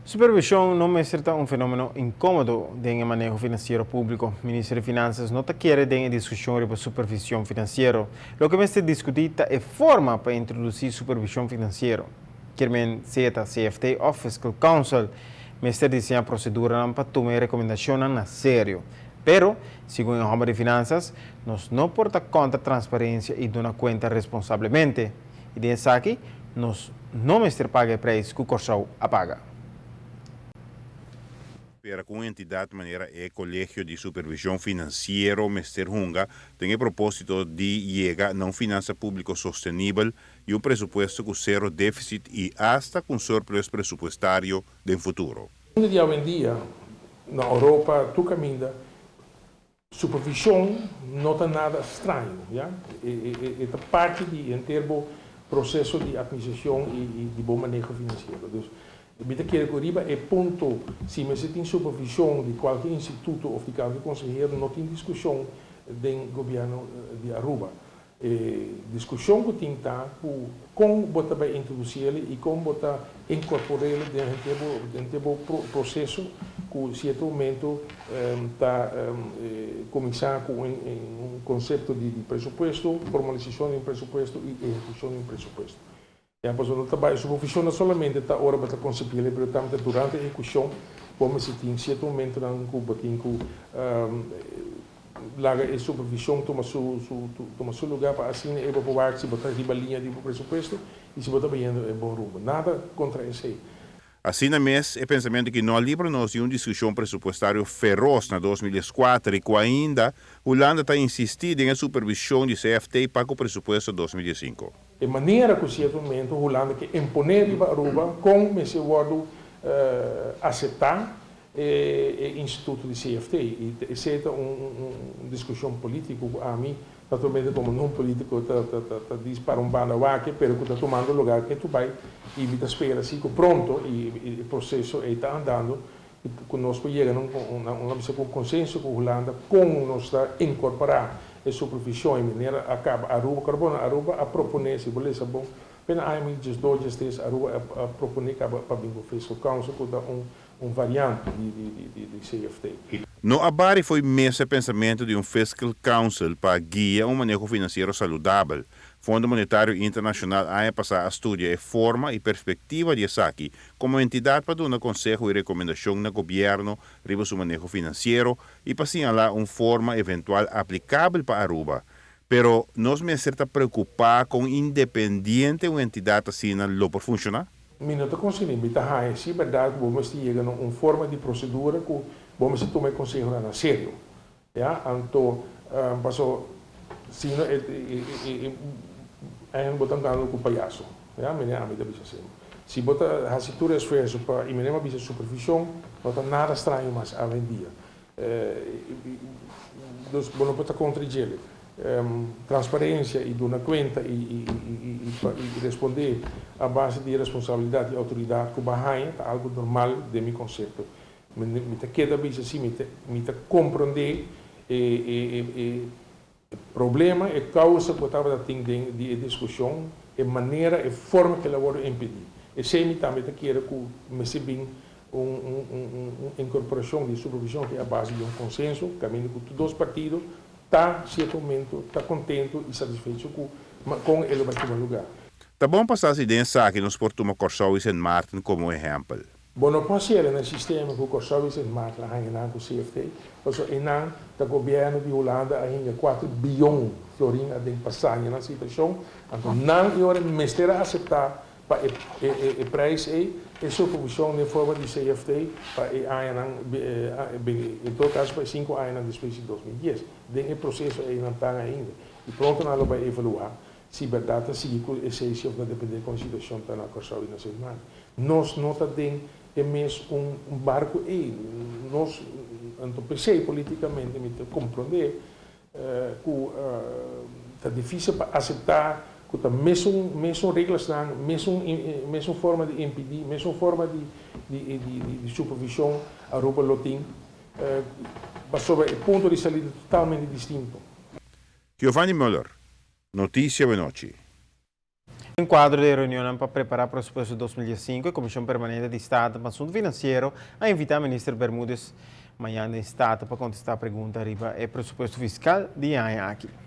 Supervision no mester ta un fenomeno incomodo den e maneho financiero publico. Minister di Finanzas no ta kere den e discusion riba supervision financiero. Loke mester discuti ta e forma pa introduci supervision financiero. Kiermen sea ta CFT of Fiscal Council mester diseña proceduranan pa tuma e recomendacionnan na serio. Pero, segun e homber di Finanzas, nos no por ta contra transparencia y duna cuenta responsablemente. Y den esaki, nos no mester paga e prijs cu Corsou a paga. Spera cu un entidad manera e Colegio di Supervision Financiero mester hunga den e proposito di yega na un finansa publico sostenibel y un presupuesto cu cero deficit y hasta cu un surplus presupuestario den futuro. Mundo di awendia, na Europa, tur caminda, supervision no ta nada straño, ya. E ta parti di henter bo proceso di administracion y di bo maneho financiero. Dus, mi ta kere cu riba e punto, si mester tin supervision di cualke instituto of di cualke consehero, no tin discusion den gobierno di Aruba. E discusion cu tin ta cu con bo ta bay introduciele y con bo ta incorporele den henter bo henter bo proceso cu cierto momento ta cuminsa cu un concepto di presupuesto, formalisacion di un presupuesto y ehecucion di un presupuesto. Ya pasobra no ta bay supervision no solamente ta ora bo ta concepiele pero tambe ta durante ehecucion bo mester tin cierto momentonan cu bo tin cu laga e supervision tuma su su tuma su lugar pa asina e bo por wak si bo ta riba liña di bo presupuesto y si bo ta bayendo e bon rumbo. Nada contra esey. Asina mes, e pensamentu aki no a libra nos di un diskushon presupuestario feros na 2014 i ku ainda Hulanda ta insistí den e supervishon di CFT pa ku presupuesto 2015. E manera ku sierto momento Hulanda ke imponé riba Aruba kon mester wòrdu aseptá e instituto di CFT. I esei ta un diskushon polítiko ku ami Naturalmente como no un politico ta ta dispara un banda wak pero cu ta tumando lugar ketu bay y mi ta spera si cu pronto y e proceso ey ta andando y cu nos por yega na un na bisa cu un consenso cu Hulanda con nos ta incorpora e supervision y manera a caba Aruba cor bon Aruba a propone si bo lesa bon pena aña mi diesdos diestres Aruba a propone caba pa bin cu fiscal council cu ta un un variante di CFT. No a bari fo'i mes e pensamentu di un Fiscal Council pa guia un maneho finansiero saludabel. Fondo Monetario Internashonal aña pasá a studia e forma i perspektiva di esaki komo entidat pa duna konseho i rekomendashon na gobièrnu riba su maneho finansiero i pa siñalá un forma eventual aplikabel pa Aruba. Pero nos mester ta preokupá kon independiente un entidat asina lo por funshoná? Mi no ta konsiguí. Mi ta haña si bèrdat ku bo mester yega na un forma di prosedura ku bo mester tuma e konsehonan na serio. Ya, anto paso si no e e eigen bo ta andando ku payaso. Ya, mene ami ta bisa asina. Si bo ta hasi tur esfuerso pa, i mene mi a bisa supervishon no ta nada straño mas awendia. Dus bo no por ta kontra djele. Transparensia i duna kuenta i respondé a base di responsabilidat i outoridat ku bo a haña ta algu normal den mi konsepto. Mi ta keda bisa si mi ta komprondé e problema, e kousa ku tabata tin den di e diskushon, e manera, e forma ku el a wòrdu impedí. Esei mi tambe ta kere ku mester bin un inkorporashon di supervishon aki a base di un konsenso kaminda ku tur dos partido ta sierto momento ta kontento i satisfecho ku kon e lo bai tuma lugá. Ta bon pa sa si den esaki nos por tuma Kòrsou i Sint Maarten komo ehèmpel. Bo no por hasiel na e sistema ku Kòrsou i Sint Maarten a haña nan ku CFT, pasobra einan ta gobièrnu di Hulanda a hinga kuater biyon florin aden pa saña nan situashon, anto nan e ora mester a aseptá Pa e e prijs ei, e supervision den forma di CFT pa e añanan en todo caso pa e sinku añanan despues di 2010. Den e proceso ei nan tan ainda y pronto nan lo bai evalua si berdad ta sigui cu esei si of ta depende con e situacion ta na Corsou y na Sint Maarten. Nos no ta den e mes un barco ei. Nos, anto p'esei politicamente mi ta comprende Ku ta difísil pa aseptá ku ta mesun mesun reglasnan, mesun mesun forma di impidí, mesun forma di di di supervishon Aruba lo tin, pasobra e punto di salida ta totalmente distinto. Giovanni Muller, Noticia Wenochi. Den kuadro di reunion pa prepará presupuesto 2005, Komishon Permanente di Staten pa Asuntu Finansiero a invitá Minister Bermudez mañan na Staten pa kontestá pregunta riba e presupuesto fiskal di aña aki.